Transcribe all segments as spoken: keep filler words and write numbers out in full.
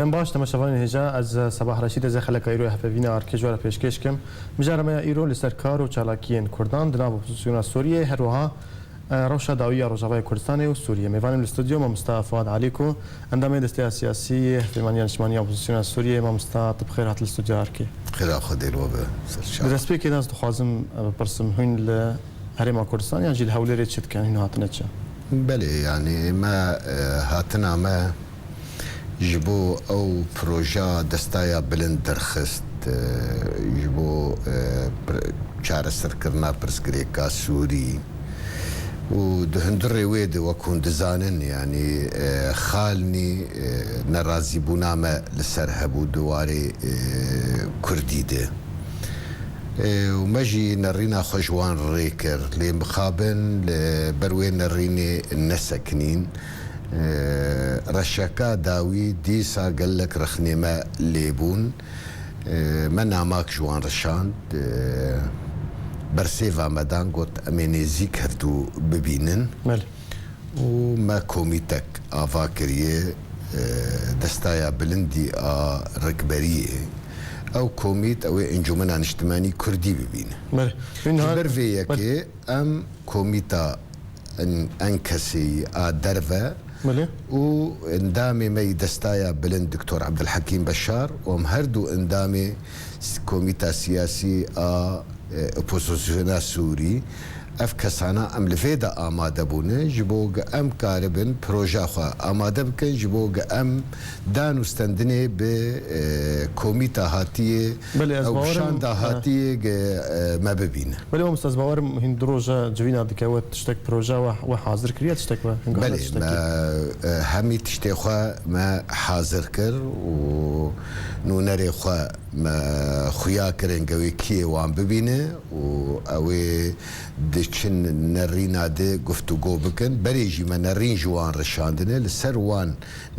Em baş, temaşevanên hêja, ez Sebah Reşîd, ez ê xeleka îro ya hevpeyvîna arkê ji we re pêşkêş kim. Mijara me ya îro li ser kar û çalakiyên Kurdan di nav opozisyona Sûriyê, her wiha, e, rewşa dawî ya Rojavayê Kurdistanê û Sûriyê. Mêvanê min li stûdyo, mamosta Fuad Alî, ku endamê Desteya Siyasî yê Hevpeyvaniya Niştimaniya Opozisyona Sûriyê. Mamosta, tu bi xêr hat li stûdyoya arkê. Xêra Xwedê li we be, serçav. Bi destpêkê de ez dixwazim, e, bipirsim, hûn li Herêma Kurdistan yan jî li Hewlêrê çi dikin, hûn hatine çi? Belê, yanî me, e, hatina me ji bo ew projeya Destaya Bilind derxist, e, ji bo, e, pir-, çareserkirina pirsgirêka Sûrî û di hundirê wê de, wek hûn dizanin, yanî, e, xalnî, e, nerazîbûna me li ser hebû di warê, e, Kurdî de. E, û me jî nerîna xwe ji wan rê kir. Lê mixabin li ber wê nerînê nesekinîn. E, reşeka dawî dîsa gelek rexnê me lê bûn. E, me namak ji wan rişand. E, bersêva me dan, got, em ê nêzîk hevdû bibînin. Belê. Û me komîtek ava kiriye, e, Destaya Bilindî a Rikberiyê. Ew komît, ew ê Encûmena Niştimanî Kurdî bibîne. Belê. Ji ber vê yekê em komîta en-, enkeseyî a derve Belê. û endamê me yî Destaya Bilind Doktor Abdulhekîm Beşar û em her du endamê s-, komîta siyasî a e, opozisyona Sûrî, ev kesana em li vê de amade bûne, ji bo ge em karibin proja xwe amade bikin, ji bo ge em dan û stendinê bi, e, komîta hatiyê, Belê, ez ew bawer im, şanda e, hatiyê ge, e, me bibîne. Belê, mamosta, ez bawer im hîn du roja civîna dike we tiştek proja we, we hazir kiriye tiştek we? Hingana Belê, tiştekî? me, e, hemî tiştê xwe me hazir kir û nûnerê xwe me xuya kirin ge wê kiyê wan bibîne û ew ê diçin nerîna di guftûgo bikin. Berê jî me nerîn ji wan re şandine. Li ser wan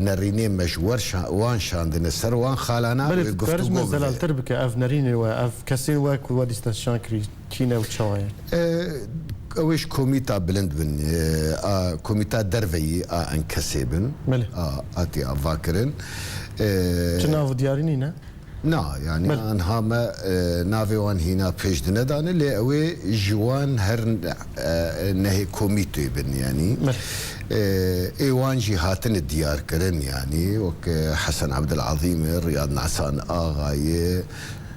nerînê me ji wer şa-, wan şandine. Ser wan xalana Belê, wê tu dikaris guftûgo min bike. zelaltir bike ev nerînê we, ev kesên we ku we dîsa şan kirî, kî ne û çawa ye? E, ew ê ji komîta bilind bin, e, a, komîta derveyî a enkesê bin. Belê. A, hatî avakirin. E, Çi nav û diyarî nîne? Na, yanî Belê. anha me, e, navê wan hîna pêş dinedane, lê ew ê ji wan her, e, nehê komîtê bin, yanî. Belê. E, ê wan jî hatine diyarkirin, yanî wek, e, Hesen Abdulazîm e, Riyad Nasan Axa ye,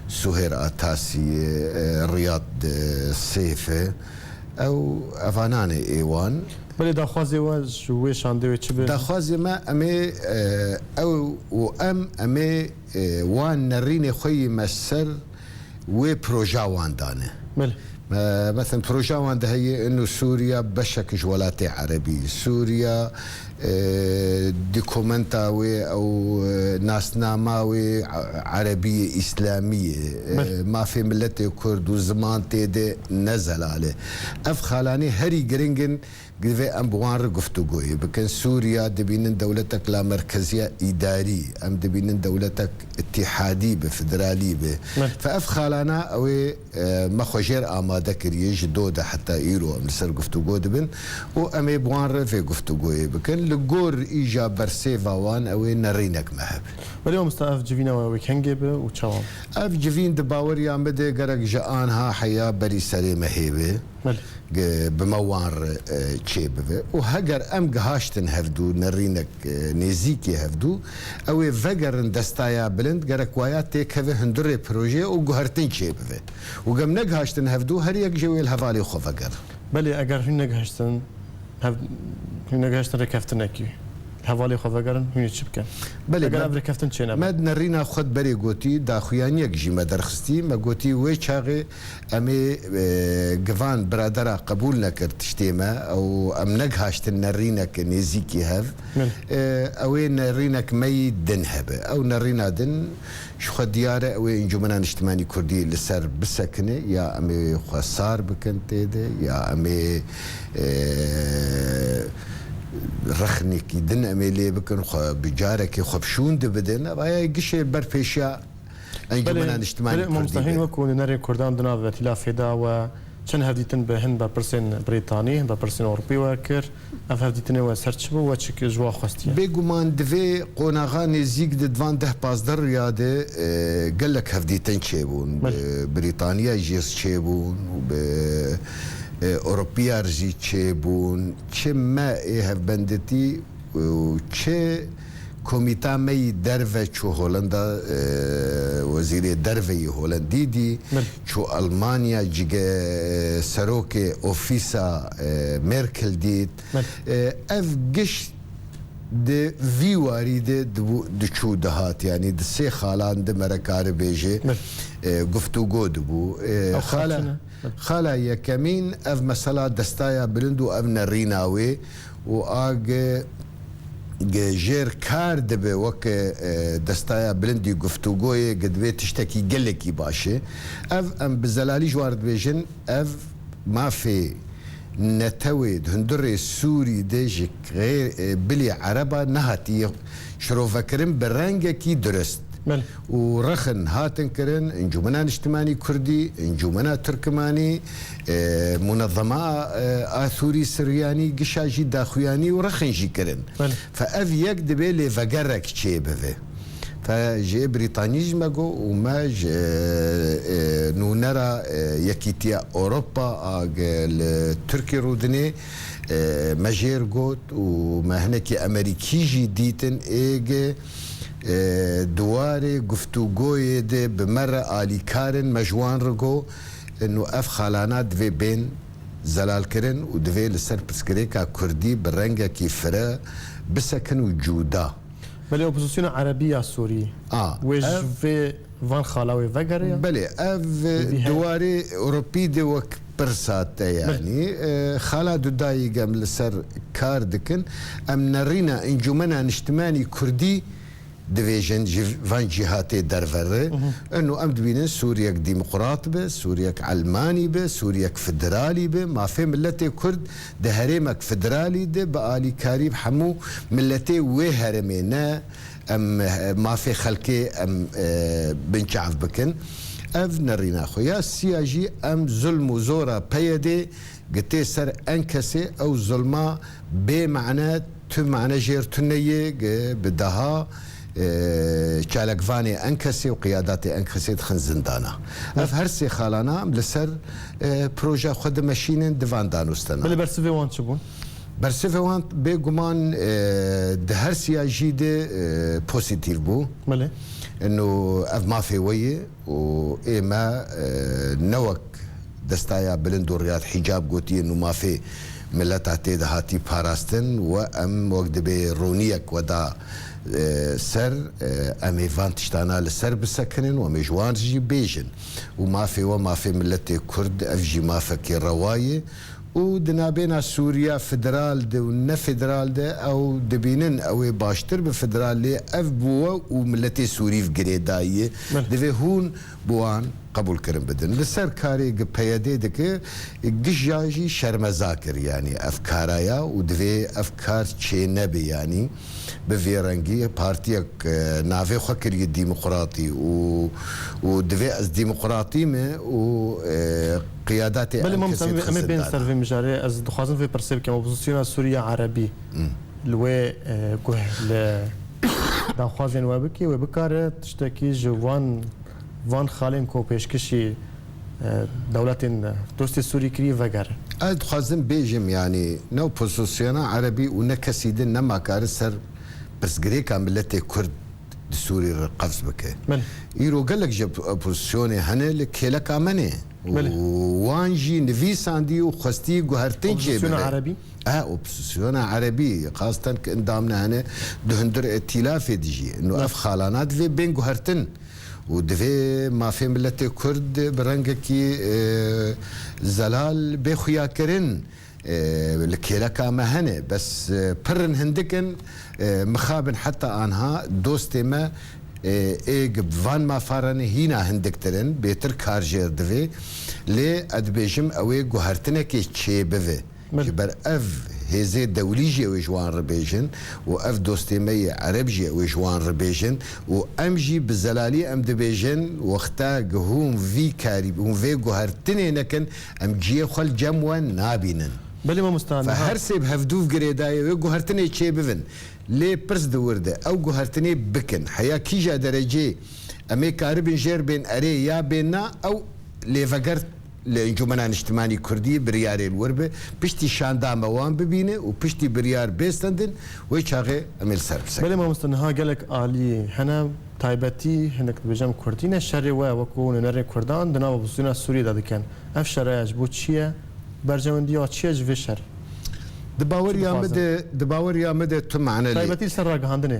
Suhêr Atasî ye, e, Riyad, e, Sêf e. Ew, evanan e ê wan. Belê, daxwazê we ji wê şandê wê çi be? Daxwazê me, em ê, e, ew û em, em ê, e, wan nerînê xwe yî me ser wê proja wan dane. Belê. Me, mesela proja wan de heye ino Sûriya beşek ji welatê Erebî. Sûriya, e, dokumenta wê ew, e, nasnama wê, e, Erebiyê Îslamiyê, e, Belê. mafê miletê Kurd û ziman tê de ne zelal e. Ev xalanê herî giring in. Divê em bi wan re guftûgoyê bikin. Sûriya dibînin dewletek lamerkeziya îdarî, em dibînin dewletek îtîhadî bi, federalî bi. Belê. Fe ev xalana ew ê, e, me xwe jêr amade kiriye, ji do de heta îro em li ser guftûgo dibin û em ê bi wan re vê guftûgoyê bikin. Li gor îja bersêva wan ew ê nerînek me hebe. Belê mamosta, ev civîna we wê kengê be û çawa? Ev civîn di baweriya me de gerek ji anha heya berî serê me hê be. Belê. Ge-, bi me wan re, e, çêbibe. Û heger em gihaştin hevdû, nerînek, e, nêzîkê hevdû, ew ê vegerin destaya bilind, gerek waya têkeve hundirê projeyê û guhertin çêbibe. Û gem negihaştin hevdû, her yek jê wê li hevalê xwe vegerin. Belê, eger hûn negihaştin, hev-, hûn negihaştin rêkeftinekî, li hevalê xwe vegerin, hûn ê çi bikin? Belê, Eger me, ev rêkeftin çênebe? me di nerîna xwe di berê gotî, daxuyaniyek jî me derxistî, me gotî wê çaxê Em ê, e, givan biradera qebûl nekir tiştê me û em negihaştin nerînek nêzîkî hev. Min. E, ew ê nerînek me yî din hebe. Ew nerîna din ji xwe diyar e, ew ê Encûmena Niştimanî Kurdî li ser bisekine, ya em ê xwe sar bikin tê de, ya em ê, e, rexnekî din em ê lê bikin, xwe bi carekê xwe bi şûn dibidin. Ev aya gişê berpêşiya Encûmena Belê, Niştimanî belê, Kurdî mamosta, hîn be. Wekû nûnerên Kurdan di nav îtîlafê de we Çend hevdîtin bi hin berpirsên Brîtanî, hin berpirsên Ewropî we kir. Ev hevdîtinê we ser çi bû? We çi ji wan xwestiye? Bêguman di vê qonaxa nêzîk de di van deh pazdeh riya de, e, gelek hevdîtin çêbûn. Belê. Bi Brîtaniya jî çêbûn û bi, e, Ewropiya jî çêbûn. Çi me ê hevbenditî û çi komîta me yî derve çû Holenda, e, wezîrê derve yî Holendî dî, Belê. Çû Almanya, cige serokê ofîsa, e, Merkel dît. Belê. E, ev giş di vî warî de dibû, diçû dihat, yanî di sê xalan de mere karibêje, Belê. E, guftûgo dibû. E, Ew xal xala, çi ne? Belê. Xala yekemîn ev mesela destaya bilind û ev nerîna wê û a ge-, ge jêr kar dibe weke, e, destaya bilindî guftûgoyê ge divê tiştekî gelekî baş e. Ev em bi zelalî ji wan re dibêjin, ev mafê netewê di hundirê Sûrî de ji xêr, e, bilî Ereba nehatiye şirovekirin bi rengekî dirust. Belê. Û rexin hatin kirin, Encûmena Niştimanî Kurdî, Encûmena Tirkimanî, e, Munezema, e, Asûrî Siryanî, gişa jî daxuyanî û rexin jî kirin. Belê. Fe ev yek dibê lêvegerek çê bive. Fe ji Brîtanî jî me got û me ji, e, nûnera, e, Yekîtiya Ewropa a ge li Tirkî rûdinê, e, me jêr got û me hinekî Emerîkî jî dîtin ê ge, e, di warê guftûgoyê de bi me re alîkar in, me ji wan re got, ino ev xalana divê bên zelalkirin û divê li ser pirsgirêka kurdî bi rengekî fire bisekin û cuda. Belê, opozisyona erebî ya Sûrî. A, wê ji ev vê van xala wê vegere ya? Belê, ev Bi vî her di warê Ewropî de wek pirsa te Belê. Yanî, e, xala dudayî gem li ser kar dikin. Em nerîna Encûmena Niştimanî Kurdî divêjin ji van cîhatê derve re. Mhm. Eno em dibînin Sûriyek demokrat be, Sûriyek elmanî be, Sûriyek federalî be. Mafê miletê Kurd di herêmek federalî de bi alîkarî bi hemû miletê wê herêmê ne em, e, mafê xelkê em, e, binçav bikin. Ev nerîna xwe. Ya siya jî em zulm û zora peyedê gitê ser enkesê ew zulma bê mane, tu mane jêr tune yê, gi-, bi daha, e, çalakvanê enkesê û qiyadatê enkesê dixin zindana. Ev Evet. her sê xalana em li ser, e, proja xwe dimeşînin, di van danûstena. Belê, bersivê wan çi bûn? Bersivê wan bêguman, e, di her siya jî de, e, pozîtîf bû. Belê. Ino ev mafê we ye. û ê me, e, ne wek destaya bilind û riyad hîcab gotiye nû mafê mileta tê de hatî parastin we em wek dibê roniyek we da, e, ser, e, em ê van tiştana li ser bisekinin û em ê ji wan jî bêjin. Û mafê we mafê miletê Kurd, ev jî mafekî rewa ye. Û di nabêna Sûriya federal de û ne federal de ew dibînin ew ê baştir bi federal lê ev bi we û miletê Sûrî ve girêdayî ye. Belê. Divê hûn bi wan qebûlkirin bidin. Li ser karê gi P Y D dike, gişa jî şermeza kir, yanî ev kara ya û divê ev kar çê nebe, yanî. Bi vê rengî partiyek, e, navê xwe kiriye demokratî û, û divê ez demokratî me û, e, qiyadatê Belê, em Mam, kesê em, em ê dixin bên ser zindanan. Vê mijarê. Ez dixwazim vê pirsê bikim. Opozisyona Sûriya Erebî Hmm. li wê, e, guh li daxwazên we bikî, wê bikare tiştekî ji van, van xalên ku pêşkişî, e, dewletên dostê Sûrî kirî vegere. Ez dixwazim bêjim, yanî ne opozisyona Erebî û ne kesî din nema kare ser pirsgirêka miletê Kurd di Sûrî re qevz bike. Belê. Îro gelek ji opozisyonê hene li kêleka me ne. Belê. Û wan jî nivîsandî û xwestî guhertin çê Opozisyona bibe. Erebî? E, opozisyona Erebî, xasten ki endam ne hene di hundir îtîlafê de jî. Ino Belê. Ev xalana divê bên guhertin. Û divê mafê miletê Kurd bi rengekî, e, zelal bê xuyakirin, e, li kêleka me hene. Bes, e, pir in hindik in, e, mixabin heta anha dostê me, e, ê gi van mafa re ne hîna hindiktir in, bêtir kar jêr divê. Lê ez dibêjim ew ê guhertinekê çêbive. Belê. Ji ber ev hêzê dewlî jî ew ê ji wan re bêjin û ev dostê me yê Ereb jî ew ê ji wan re bêjin û em jî bi zelalî em dibêjin, wexta ku hûn vî karî, hûn vê guhertinê nekin, em cihê xwe li cem we nabînin. Belê mamosta, Fe niha her sê bi hevdû girêdayê wê guhertinê çêbibin. Lê pirs di wir de, ew guhertinê bikin. Heya kîja derecê em ê karibin jêr bên erê ya bên na, ew lêveger li Encûmena Niştimanî Kurdî biryarê li wir be, piştî şanda me wan bibîne û piştî biryar bê stendin, wê çaxê em ê li ser bisekinin. Belê mamoste, niha gelek alî hene, taybetî hinek dibêjin kurdî ne, şerê we wekû nûnerên kurdan di nava opozîsyona Sûriyê de dikin. Ev şeraya ji bo çi ye? Berjewendiya çi ye ji vê şerê? Di baweriya min de, di baweriya min de tu mane lê. Taybetî li ser ragihandinê.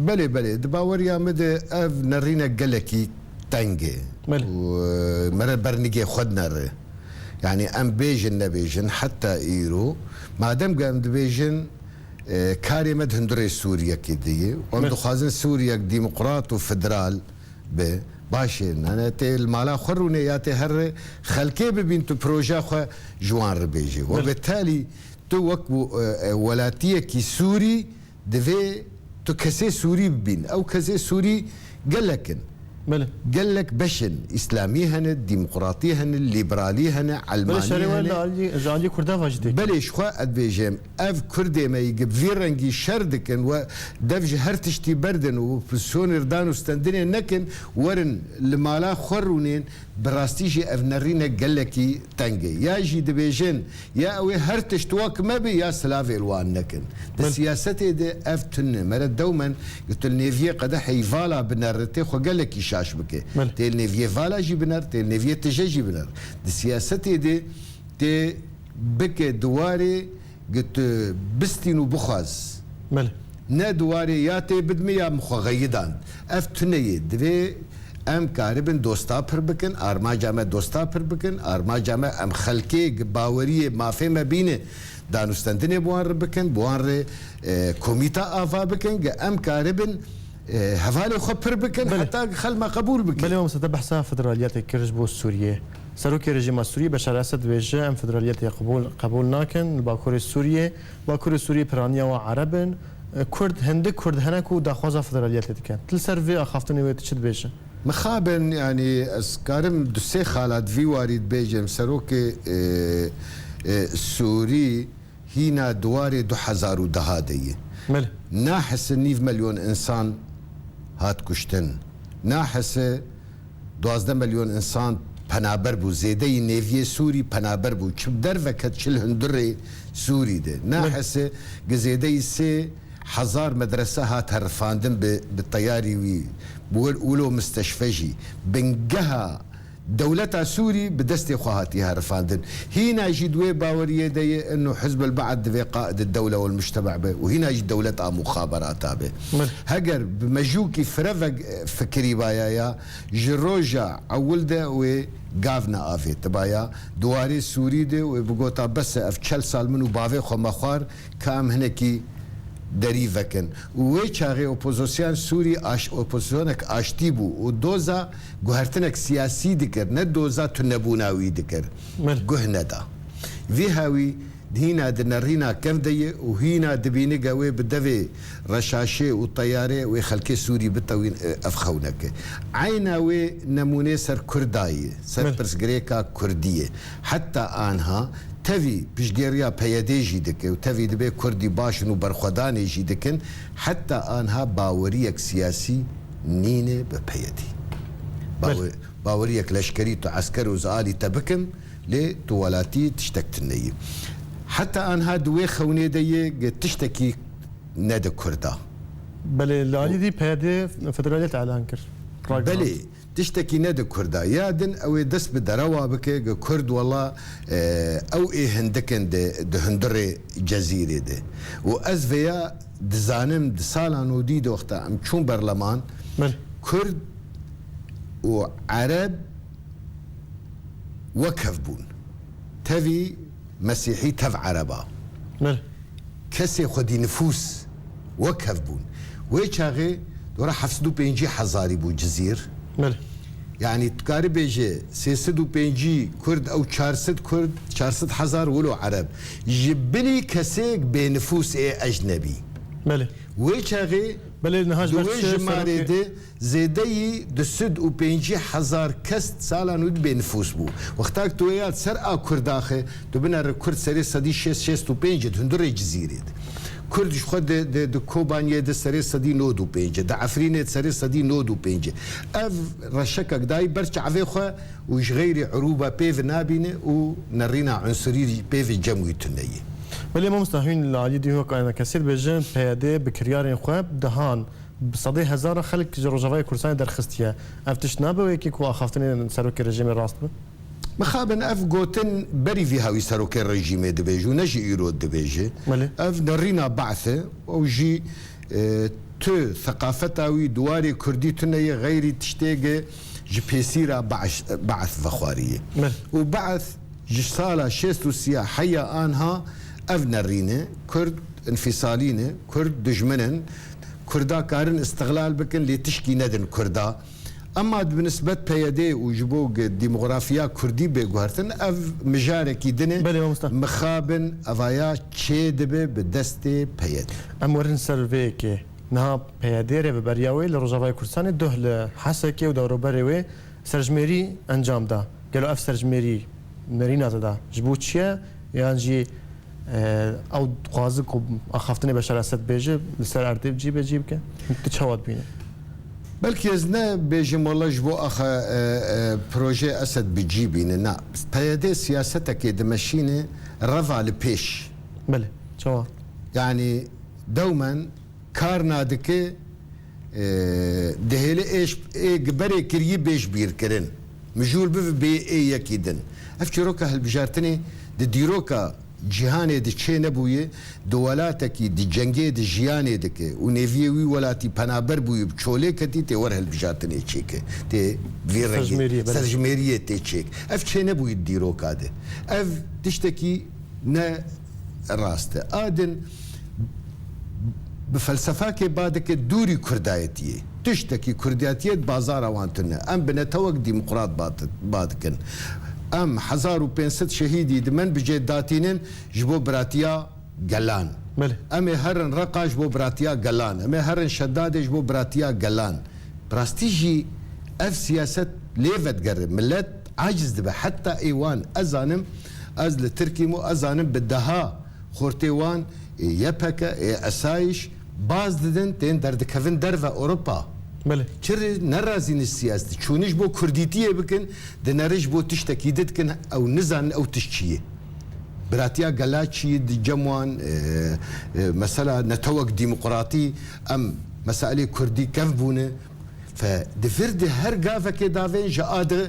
Belê, belê. Di baweriya min de ev nerînek gelekî teng e. Belê. Û, e, mere bernigê xwe dinere. Yani em bêjin nebêjin heta îro, madem ku em dibêjin, e, karê me di hundirê Sûriyekê de ye. Em Belê. dixwazin Sûriyek demokrat û federal be. Baş e. Nane tê li mala xwe rûnê ya tê her xelkê bibîn tu proja xwe ji wan re bêjî. Belê. We betalî tu wek, e, e, welatiyekî Sûrî Divê tu kesê Sûrî bibîn. Ew kesê Sûrî gelek in. Belê. Gelek beş in. Îslamî hene, demokratî hene, lîberalî hene, Belê, elmanî şerê we hene. li alî, ji alî Kurda ve jî tê. Belê, ji xwe ez dibêjim, ev Kurdê me yî gi vî rengî şer dikin we dev ji her tiştî berdin û opozîsyonê dan û stendinê nekin, werin li mala xwe rûnên, Bi rastî jî ev nerîne gelekî teng e. Ya jî dibêjin, ya ew ê her tişt wek me be, ya silavê li wan nekin. Di Belê. siyasetê de ev tune. Mere dewmen, tu li nêviyê qedehê vala biner, tê xwe gelekî şaş bike. Belê. Tê li nêviyê vala jî biner, tê li nêviyê tije jî biner. Di siyasetê de tê bike di warê Gi tu bistîn û bixwaz. Belê. Ne di warê ya tê bidimê ya min xwe xeyidan. Ev tune ye. Divê em karibin dosta pir bikin, armanca me dosta pir bikin, armanca me em xelkê gi baweriyê mafê me bîne, danûstendinê bi wan re bikin, bi wan re, e, komîta ava bikin, gi em karibin e, hevalê xwe pir bikin, Belê. heta xelk me qebûl bikin. Belê, mamoste, te behsa federaliyetê kir ji bo Sûriyê. Serokê rejîma Sûriyê Beşar Esed dibêje, em federaliyetê qebûl, qebûl nakin li Bakurê Sûriyê. Bakurê Sûriyê piraniya wan Ereb in. E, Kurd, hindik Kurd hene ku daxwaza federaliyetê dikin. Tu li ser vê axaftinê wê tu çi dibêje? Mixabin, yanî ez karim du sê xala di vî warî dibêjim, serokê, e, e, Sûrî, Hîna di warê du hezar û deha de ye. Belê. Nahese nîv milyon însan hat kuştin. Nahese duwazdeh milyon însan penaber bû. Zêdeyî nêviyê Sûrî penaber bû. Çi derve ket, çi li hundirê Sûrî de. Belê. Nahese gi zêdeyî sê hezar medrese hat herifandin bi, bi teyarî wî. Bi wil-, wilo misteşfe jî. Bingeha Dewleta Sûrî bi destê xwe hatiye herifandin. Hîna jî di wê baweriyê de ye, ino Hizb el-Ba'd divê qaid el-dewle wel-muctema be û hîna jî dewlet a muxaberata be. Belê. Heger bi mejûkî firevek fikirîbaya ya, ji roja ewil de wê gav neavêtibaya, di warê Sûrî de wê bigota, bes e, ev çel sal min û bavê xwe me xwar, ka em hinekî derî vekin. Û wê çaxê opozîsyon Sûrî aş-, opozîsyonek aştî bû û doza guhertinek siyasî dikir, ne doza tunebûna wî dikir. Belê. Guh neda. Vî hawî hîna di nerîna kev de ye û hîna dibîne ge wê bi devê reşaşê û teyarê wê xelkê Sûrî bitewîn, e, ev xewneke. Eyna wê nemûnê ser Kurda ye, ser Belê. pirsgirêka Kurdî ye. Heta anha Tevî piştgiriya P Y D jî dike û tevî dibê Kurdî baş in û berxwedanê jî dikin, heta anha baweriyek siyasî nîne bi P Y D. Bawe-, Belê. baweriyek leşkerî tu esker û ez alî te bikim, lê tu welatî tiştek tune yî. Heta anha di wê xewnê de yê, gi tiştekî nedi Kurda. Belê, li alî dî P Y D federaliyet elan kir. Ragihand. Belê. Tiştekî ne di Kurda. Ya din ew ê dest bi derewa bike, gi Kurd wela, e, ew ê hindik in di, di hundirê Cezîrê de. Û ez vêya dizanim di sala nodî de wexta em çûn berleman, Belê. Kurd û Ereb wek hev bûn. Tevî Mesîhî tev Ereba. Belê. Kesê xwedî nifûs wek hev bûn. Wê çaxê dora heft sed û pêncî hezarî bû Cizîr. Belê. Yanî tu karî bêje sê sed û pêncî Kurd ew çar sed Kurd, çar sed hezar wilo Ereb. Ji bilî kesêk bênifûs ê ecnebî. Belê. Wê çaxê Belê, niha ji di ber wê çi jimarê serokê de zêdeyî du sed û pêncî hezar kes sala nû di bênifûs bû. Wexta ku tu wê ya ser a Kurdaxê, tu binere Kurd serê sedî şêst şêst û pênc e di hundirê Cizîrê de. Kurd ji xwe di, di, di Kobaniyê de serê sedî nod û pênc e, di Efrînê de serê sedî nod û pênc e. Ev reşekek dayî ber çavê xwe û ji xeyrî erûba pê ve nabîne û nerîna unsurî pê ve cem wî tune ye. Belê mamosta, hûn li alî dî wek enekesê dibêjin, P Y D bi kiryarên xwe dehan, bi sedê hezaran xelk ji Rojavayê Kurdistanê derxistiye. Ev tişt nabe wê yekê ku axaftinên serokê rejîmê rast be? Mixabin ev gotin berî vî hawî serokê rejîmê dibêje û ne ji îro dibêje. Belê. Ev nerîna Be'th e û jî, e, tu seqafeta wî di warê kurdî tune ye, xeyrî tiştê ge ji pêsîra Be'ş-, Be'th vexwarî ye. Belê. Û Be'th ji sala şêst û sî ya heya anha ev nerîn e, Kurd înfîsalî ne, Kurd dijmin in, Kurda karin îstixlal bikin, lê tişkî nedin Kurda. Ema bi nisbet P Y D û ji bo ge-, demografiya Kurdî bê guhertin, ev mijarekî din e. Belê, mamosta. Mixabin evaya çê dibe bi destê P Y D. Em werin ser vê yekê. Niha P Y D rêveberiya wê li Rojavayê Kurdistanê duh li Hesekê û dewroberê wê serjimêrî encam da. Gelo ev serjimêrî nerîna te da ji bo çi ye? Yan jî, e, ew dixwaze ku axaftinê Beşar Esed bêje, li ser erdê bi cî be cî bike? Tu çawa dibîne? Belkî ez ne bêjim wele ji bo axa, e, e, projeyê Esed bi cî bîne. Na, P Y D siyasetekê dimeşîne reva li pêş. Belê, çawa? Yanî dewmen kar nadike, e, dihêle êş, ê gi berê kiriyî bêj bîrkirin. Mijûl bibe bê ê yekî din. Ev çîroka hilbijartinê di dîroka cîhanê di çê nebûye, di welatekî di cengê di jiyanê dike û nêviyê wî welatî penaber bûye bi çolê ketî tê wer hilbijartinê çêke. Tê vî rengê Serjimêriyê, belê. Serjimêriyê tê çêk. Ev çê nebûye di dîroka de. Ev tiştekî ne rast e. A din bi felsefakê ba dike dûrî kurdayetiyê. Tiştekî kurdiyetiyê di bazara wan tune. Em bi netewek demokrat ba, ba dikin. Em hezar û pênc sed şehîdî dimen bi cê datînin ji bo biratiya gelan. Belê. Em ê herin Reqa ji bo biratiya gelan. Em ê herin Şedadê ji bo biratiya gelan. Bi rastî jî ev siyaset lê vedigere. Milet aciz dibe. Heta ê wan, ez zanim, ez li Tirkî me û ez zanim bi deha xortê wan, ê Y P G, ê Esayîş baz didin, tên derdikevin derve Ewropa. Belê. Çi rê nerazîne siyaset? Çûne ji bo kurdîtiyê bikin, dinere ji bo tiştekî di dikin, ew nizanin ew tişt çi ye. Biratiya gela çi ye di cem wan, e, e, mesela netewek demokratî, em meselê kurdî kevbûne. Fe di vir de her gavekê davên ji a di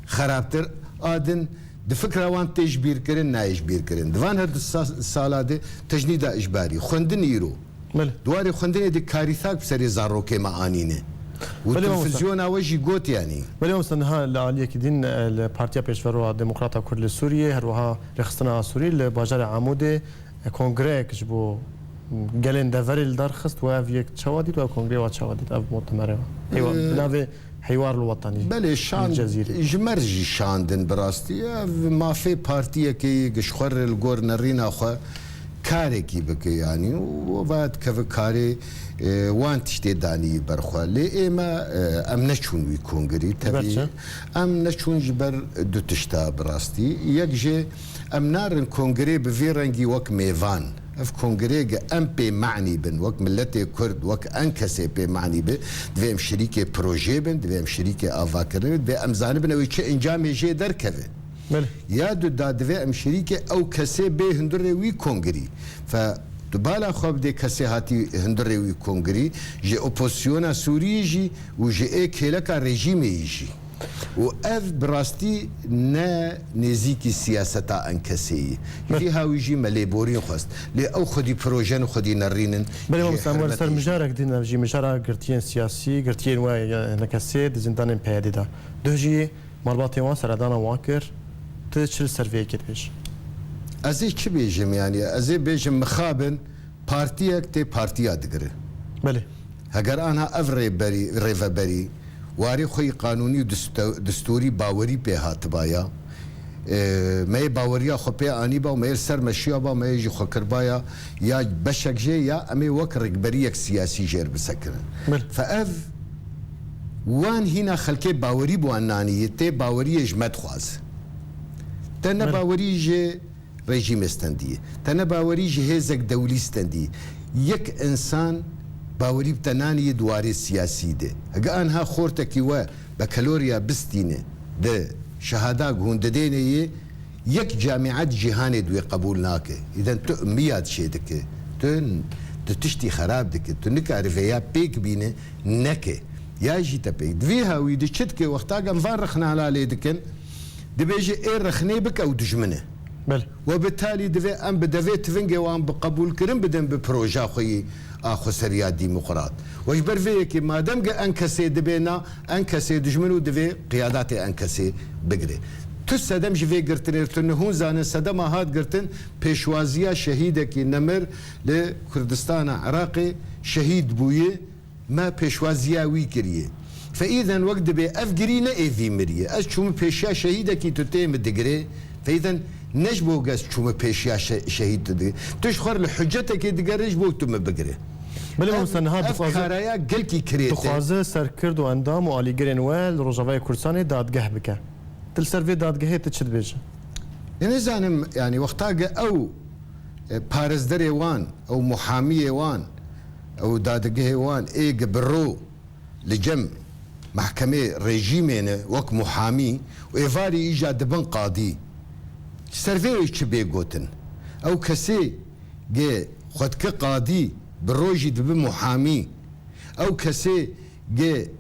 xerabtir, a din di fikra wan tê ji bîr kirin, nayê ji bîr kirin. Di van her du sa-, sala de tecnîda îcbarî, xwendin îro. Belê. Di warê xwendinê de karîsak bi serê zarokê me anîne. Û Belê, mamosta. Televîzyona we jî got, yanî. Belê, mamosta, niha li aliyekî din, e, li Partiya Pêşveroya Demokrata Kurd li Sûriyê, her wiha Rêxistina Asûrî li bajarê Amûdê, e, kongreyek ji bo gelên deverê li dar xist. We ev yek çawa dît? We ev kongreyê we çawa dît? Ev mutemerê we. Heywa-, Ee, bi navê Heywarul Wetanî. Belê, şand, Cezîrê. Ji me re jî şandin bi rastî. Ev mafê partiyekê ye, ji xwe re li gor nerîna xwe karekî bike, yanî, û va dikeve karê, e, wan tiştê danî ber xwe. Lê ê me, e, em neçûn wî kongrî, Ji ber tevî çi? Em neçûn ji ber du tişta bi rastî. Yek jê, em narin kongrê bi vî rengî wek mêvan. Ev kongrê ge em pê manî bin, wek miletê Kurd, wek en kesê pê manî bi, divê em şirîkê projê bin, divê em şirîkê avakirinê bin, divê em zanibin ew ê çi encamê jê derkeve. Belê. Ya du da divê em şirîkê ew kesê bê hundirê wî kongrî. Fe tu bala xwe bidê kesê hatî hundirê wî kongrî, ji opozisyona Sûriyê jî û ji ê kêleka rejîmê yî jî. Û ev bi rastî ne nêzîkî siyaseta enkesê yî. Belê. Vî hawî jî me lêborîn xwest. Lê ew xwedî projen û xwedî nerînin. Belê, jê mamosta, em werin ser hermetî jî. Mijarek din, ev jî mijara girtiyên siyasî, girtiyên we ya enkesê di zindanên P Y D de. Duh jî malbatên wan seredana wan kir. Tu çi li ser vê yekê dibêjî? Ez ê çi bêjim, yanî? Ez ê bêjim mixabin partiyek tê partiya digire. Belê. Heger anha ev rêberî, rêveberî warê xwe yî qanûnî û diste-, distûrî bawerî pê hatibaya. E, me yê baweriya xwe pê anîba û me yê li ser meşiyaba, me yê jî xwe kiribaya ya beşek jê ya em ê wek rêkberiyek siyasî jê re bisekinin. Bil. Fe ev wan hîna xelkê bawerî bi wan nanî yê tê baweriyê ji me dixwaze. Te ne Bil. bawerî ji rejîmê stendî ye. Te ne bawerî ji hêzek dewlî stendî ye. Yek însan bawerî bi te nanî ye di warê siyasî de. Hege anha xortekî we bekaloriya bistîne di şehadak hûn didêne yê, yek camîet cîhanê di wê qebûl nake. Îden tu ummiya dişê dike. Tu, tu tiştî xerab dike. Tu nikare vêya pêk bîne neke. Ya jî te pêk. Di vî hawî de çi dike wexta em van rexna lê dikin, dibêje ê rexnê bike ew dijmin e. Belê. We bi talî divê em bi devê tivingê wan bi qebûlkirin bidin bi proja xwe yî a xweseriya demokrat. We ji ber vê yekê madem ge enkesê dibêna, enkesê dijmin û divê qiyadatê enkesê bigire. Tu sedem ji vê girtinê tu nihûn zanin sedema hat girtin pêşwaziya şehîdekî nemir li Kurdistana Iraqê şehîd bûye. Me pêşwaziya wî kiriye. Fe îden wek dibê ev girî ne êvî miriye. Ez çûme pêşiya şehîdekî tu tê min digirê. Fe îden ne ji bo ge ez çûme pêşiya şe-, şehîd tu digirê. Tu ji xwe re li hucetekê digerê ji bo tu min bigirê. Belê Ev, mamoste, niha ev dixwaze, karaya gelkî kirêt e. Dixwaze serkird û endam û alîgirên we li Rojavayê Kurdistanê dadgeh bike. Tu li ser vê dadgehê tu çi dibêjî? Ê nizanim, yanî wexta ge ew, e, parêzderê wan, ew muhamiyê wan, ew dadgehê wan ê ge bi ro li cem mehkemê rejîmê ne wek muhamî û êvarî îja dibin qadî. Li ser vê yê çi bê gotin? Ew kesê ge xwe dike qadî, bi ro jî dibe muhamî. Ew kesê ge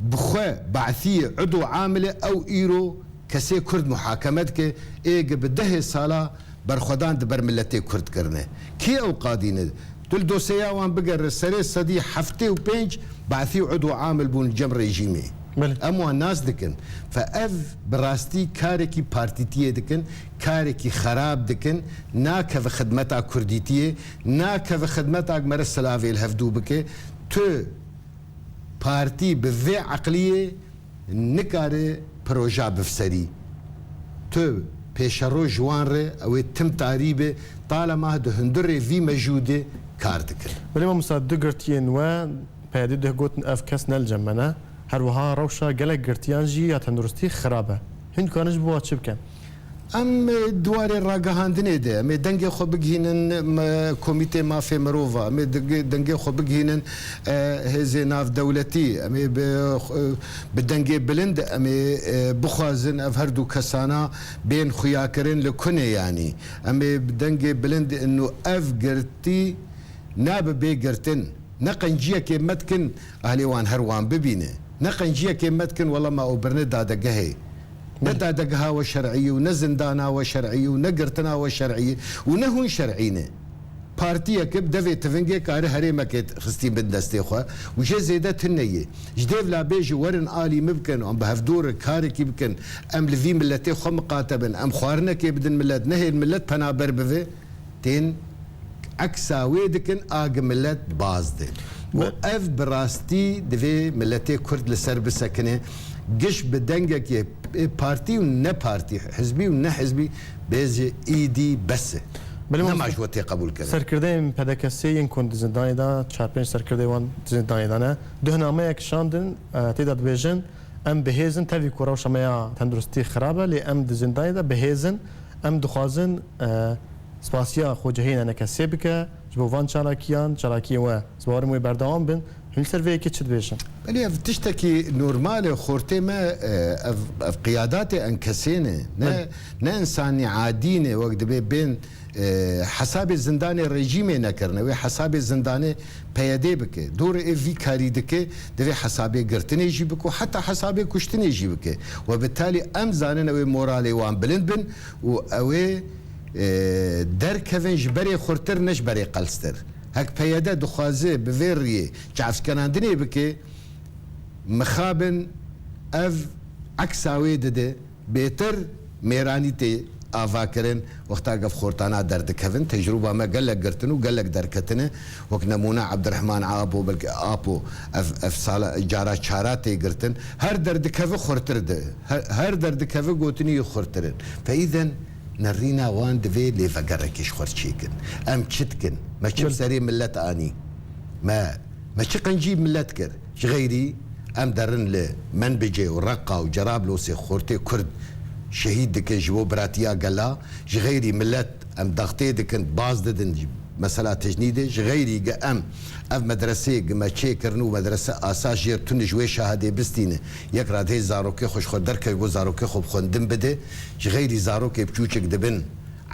bi xwe Be'sî ye, udo amil e, ew îro kesê Kurd muhakeme dike, ê ge bi dehê sala berxwedan di ber miletê Kurd kirine. Kê ew qadî ne? Tu li dosyeya wan bigere, serê sedî heftê û pênc Be'sî û udo amil bûn cem rejîmê. Belê. Em wan nas dikin. Fe ev bi rastî karekî partîtiyê dikin, karekî xerab dikin, nakeve xidmeta kurdîtiyê, nakeve xidmeta mere silavê li hevdû bike. Tu partî bi vê eqliyê nikare proja bifserî. Tu pêşero ji wan re, ew ê tim tarî be, talema di hundirê vî mejûdê kar dikin. Belê mamosta, du girtiyên we, P Y D'ê dih gotin ev kes ne li cem me ne. Her wiha rewşa gelek girtiyan jî ya tenduristî xirab e. Hûn dikarin ji bo wa çi bikin? Em, e, di warê ragihandinê de, em ê dengê xwe bigihînin, me, Komîtê Mafê Mirova, em ê denge-, dengê xwe bigihînin, e, hêzê navdewletî, em ê bi, e, bi dengê bilind em ê, e, bixwazin ev her du kesana bên xuyakirin li kunê yanî. Em ê bi dengê bilind û ev girtî nabe bê girtin. Ne qenciyekê me dikin, ahlê wan her wan bibîne. Ne qenciyekê me dikin, wela me ew birine dadegehê. Ne Belê. dadegeha we şer'î ye û ne zindana we şer'î ye û ne girtina we şer'î ye û ne hûn şer'î ne. Partiyeke bi devê tivingê kare herêmekê xistî bin destê xwe û jê zêde tune ye. Ji dêvla bêje werin alî min bikin, em bi hevdû re karekî bikin, em li vî miletê xwe miqate bin, em xwarinekê bidin milet, nehêl milet penaber bive. Tên eksa wê dikin, a gi milet baz din. Û Me- ev bi rastî divê miletê Kurd li ser bisekine. Giş bi dengekê, ê, partî û ne partî, hizbî û ne hizbî bêje îdî bes e. Belê Nema mamoste, ji we tê qebûl kirin. Serkirdeyên P D K S'ê yên ku di zindanê de, çar pênc serkirdeyê wan di zindanê de ne. Duh nameyek şandin, e, tê de dibêjin, Em bi hêz in, tevî ku rewşa me ya tenduristî xirab e, lê em di zindanê de bi hêz in. Em dixwazin, e, spasiya xwecihî N K S'ê bike ji bo van çalakiyan, çalakiyên we, ez bawerim wê berdewam bin. Hûn li ser vê yekê çi dibêjin? Belê ev tiştekî normal e, xortê me, e, ev, ev qiyadatê N K S'ê ne. Ne, Belê. ne însanî adî ne, wek dibê bên e, hesabê zindanê rejîmê nekirine, wê hesabê zindanê P Y D bike. Dor ê vî karî dike, divê hesabê girtinê jî bike û heta hesabê kuştinê jî bike. We bi talî em zanin ew ê moralê wan bilind bin û ew ê, e, derkevin ji berê xurtir ne ji berê qelstir. Hek P Y D dixwaze bi vê riyê çavşkenandinê bike, mixabin ev eksa wê dide. Bêtir mêranî tê ava kirin, wexta ev xortana derdikevin, tecrûba me gelek girtin û gelek derketine. Wek nemûne Ebdirehman Apo, belkî Apo, ev, ev sala cara çara tê girtin. Her derdikeve xurtir de. Her, her derdikeve gotinî xurtir in. Feîden nerîna wan divê lêvegerekê ji xwe çêkin. Em çi dikin? Me çi bi serê millet anî? Me, me çi qencî millet kir? Ji xeyrî em derin li Menbicê û Reqa û Cerablosê xortê Kurd şehîd dikin ji bo biratiya gela. Ji xeyrî millet em daxtê dikin, baz didin mesela tecnîdê. Ji xeyrî gi em ev medresê gi me çêkirin û medrese asas jêr tune ji wê şahadê bistîne. Yek radeyê zarokê xwe ji xwe derke ji bo zarokê xwe bi xwendin bide. Ji xeyrî zarokê biçûçik dibin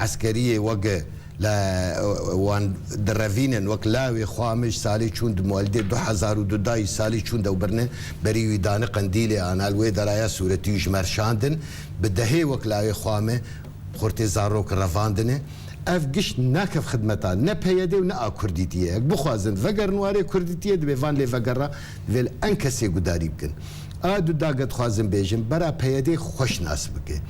eskeriyê wek li wan direvînin, wek lawê xwe min ji salê çûn di muwelidê du hezar û du da ji salê çûn dew birine, berî wî dane qendîlê ana li wê deraya sûretî ji me rşandin, bi dehê wek lawê xwe min xortê zarok revandine. Ev giş nakev xidmeta ne P Y D û ne a Kurdîtiyê. Ek bixwazin vegerin warê Kurdîtiyê, divê van lê vegera, divê li en kesê gudarî bikin. A du dage dixwazim bêjim, bera P Y D xweş nas bike.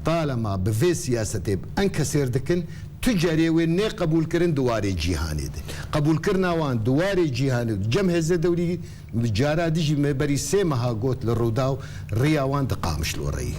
Talema bi vê siyasetê bi en kesêr dikin, tu carê wê nê qebûlkirin di warê cîhanê de. Qebûlkirina wan di warê cîhanê, cem hêzê dewlî, cara dijî me berî sê meha got li Rûdaw, riya wan di Qamişlo re ye.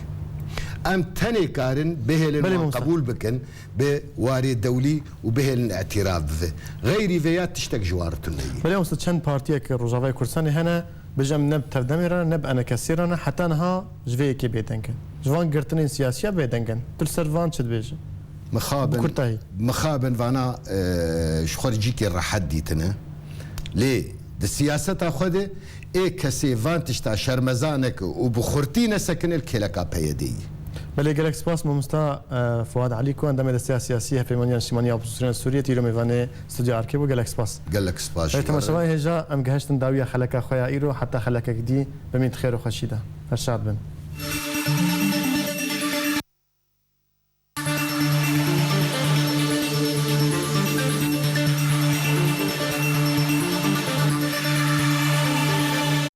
Em tenê karin bihêlin Belê wan mamoste. Qebûl bikin bi warê dewlî û bihêlin îtîraf bive. Xeyrî vê ya tiştek ji wan re tune ye. Belê mamoste, çend partiyek Rojavayê Kurdistanê hene, bêjim ne bi tevdemê re ne bi enekesê re ne, heta niha ji vê yekê bêdeng in. Ji van girtinên siyasiya bêdeng in. Tu li ser van çi dibêjî? Mixabin, Bi kurtahî. Mixabin vana, e, ji xwe re cîkê rehet dîtine. Lê di siyaseta xwe de ê kesê van tişta şermeza neke û bi xurtî nesekine li kêleka P Y D'yî. Belê, gelek spas mamosta, e, Fuad Elî ku endamê Desteya Siyasî Hevpeymaniya Niştimanî ya Opozîsyona Sûriyê, îro mêvanê Stûdyoya Erkê bû. Gelek spas. Gelek spas ji we re. Temaşevanê hêja, em gihiştin dawiya xeleka xwe ya îro, heta xelekek dî, bimîn di xêr û xweşî de. Her şad bin.